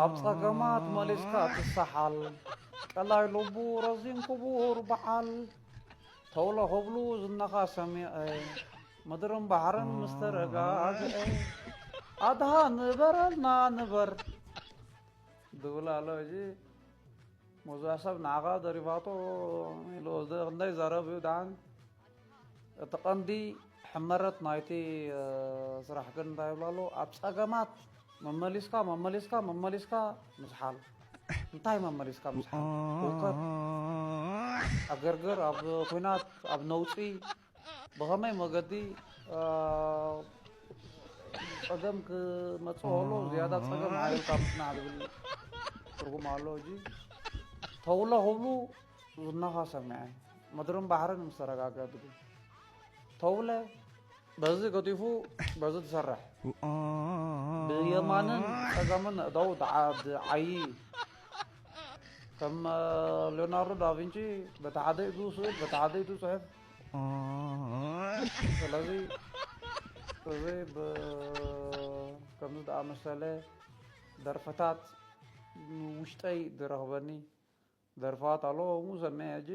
ኣብ ጸገማት መሊስካ ትሰሓል፣ ቀላይ ልቡ ረዚን ክቡር በዓል። ተውለ ክብሉ ዝናኻ ሰሚዐ፣ ምድርን ባሕርን ምስ ተረጋግአ፣ ኣድሃ ንበረልና ንበር። ድብል ኣሎ። እዚ መብዛሕ ሰብ ንዓኻ ደሪፋቶ ኢሉ ወስደ ክንደይ ዘረብ እዩ ደሓን። እቲ ቀንዲ ሕመረት ናይቲ ስራሕ ግን እንታይ ይብላ ኣሎ? ኣብ ጸገማት መመሊስካ መመሊስካ መመሊስካ ምስሓል። እንታይ መመሊስካ ምስሓል? እውከት፣ ዕግርግር፣ ኣብ ኲናት፣ ኣብ ነውጺ ብኸመይ መገዲ ጸገም ክመጽእ ከሎ ዝያዳ ጸገም ሓይልካ ምጽናሕ ዝብል ትርጉም ኣሎ። እጂ ተውለ ክብሉ ዝናኻ ሰሚዐ፣ ምድርን ባሕርን ምስ ተረጋገ ትብል። ተውለ በዚ ገዲፉ በዚ ትሰርሕ፣ ብየማንን ጸጋምን እደው ድዓይ። ከም ሊዮናርዶ ዳቪንቺ በቲ ሓደ ኢዱ ስእል በቲ ሓደ ኢዱ ጽሑፍ። ስለዚ እዚ ከምዚ ዝኣመሰለ ደርፍታት ውሽጠይ ዝረኽበኒ ደርፍታት ኣሎ። እሙ ሰሚዐ ሕጂ